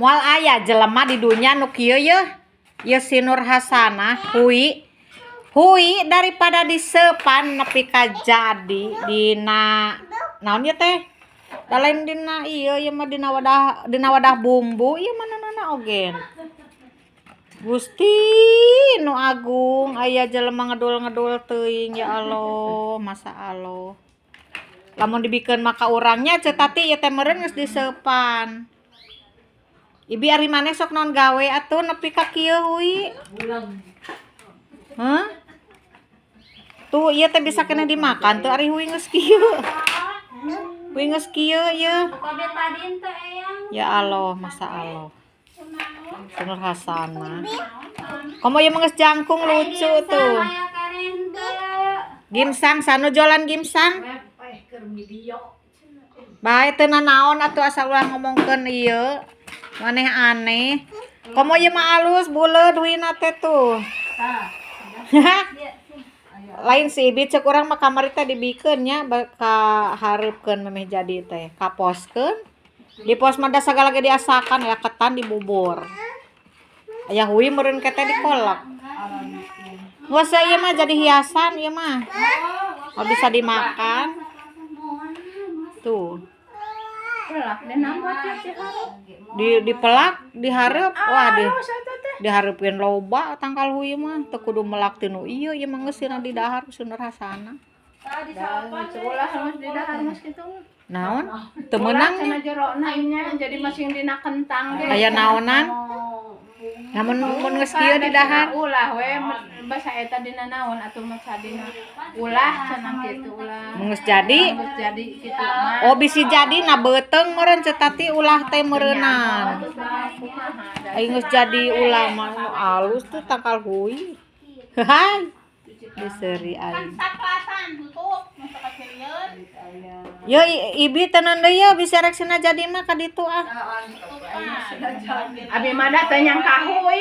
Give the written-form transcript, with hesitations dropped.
Moal aya jelema di dunya nu kieu yeuh. Ieu si Nur Hasanah hui. Hui daripada disepan nepi ka jadi dina naon ieu teh? Da lain dina ieu, ieu mah dina wadah bumbu ieu mah nana oge. Gusti nu agung, aya jelema ngedul-ngedul teuing, ya Allah, masa Allah. Lamun dibikeun mah ka urangnya, ceuk Tati ieu teh meureun geus disepan. Ibi, ari maneh sok naon gawe atuh nepi ka kieu hui? Hah? Tuh, ieu teh bisa keneh dimakan tuh ari hui geus kieu. Hui geus kieu ieu. Ya Allah, masa Allah. Nur Hasanah. Komo ieu mah geus jangkung, lucu tuh. Gimsang, sanu jualan gimsang. Bae teu nanaon atuh, asal ulah ngomongkeun ieu. Maneh aneh. Komo ieu mah alus buleud huina teh tuh. Lain si Ibi, ceuk urang mah kamari teh dibikeun nya ka hareupkeun memeh jadi teh. Kaposkeun. Di pos mah da sagala ge diasakan, aya ketan dibubur. Aya hui meureun ke teh dikolak. Nggak usah, ieu mah jadi hiasan ieu mah. Oh, bisa dimakan. Tuh. Di dipelak dihareup, wah, dihareupeun loba tangkal hui mah, teu kudu melak tinu ieu, ieu mah geus di dahar ku Nur Hasanah. Naon? Teu meunang nya. Jadi masing dina kentang ge. Aya naonan? Namun mun geus kieu di dahar. Ulah we basa eta dina naon atuh, masa dina ulah cenah kitu, ulah. Mun geus jadi. Geus jadi kitu mah. Oh, bisi jadi na beuteung meureun, ceuk Tati ulah teh meureunan. Aing geus jadi ulah mah nu alus tuh tangkal hui. Hai. Diseri aing. Yo, Ibi tenan deui ya, bisa rek jadi mah ka ditu ah. Abi mah da teu nyangka hui.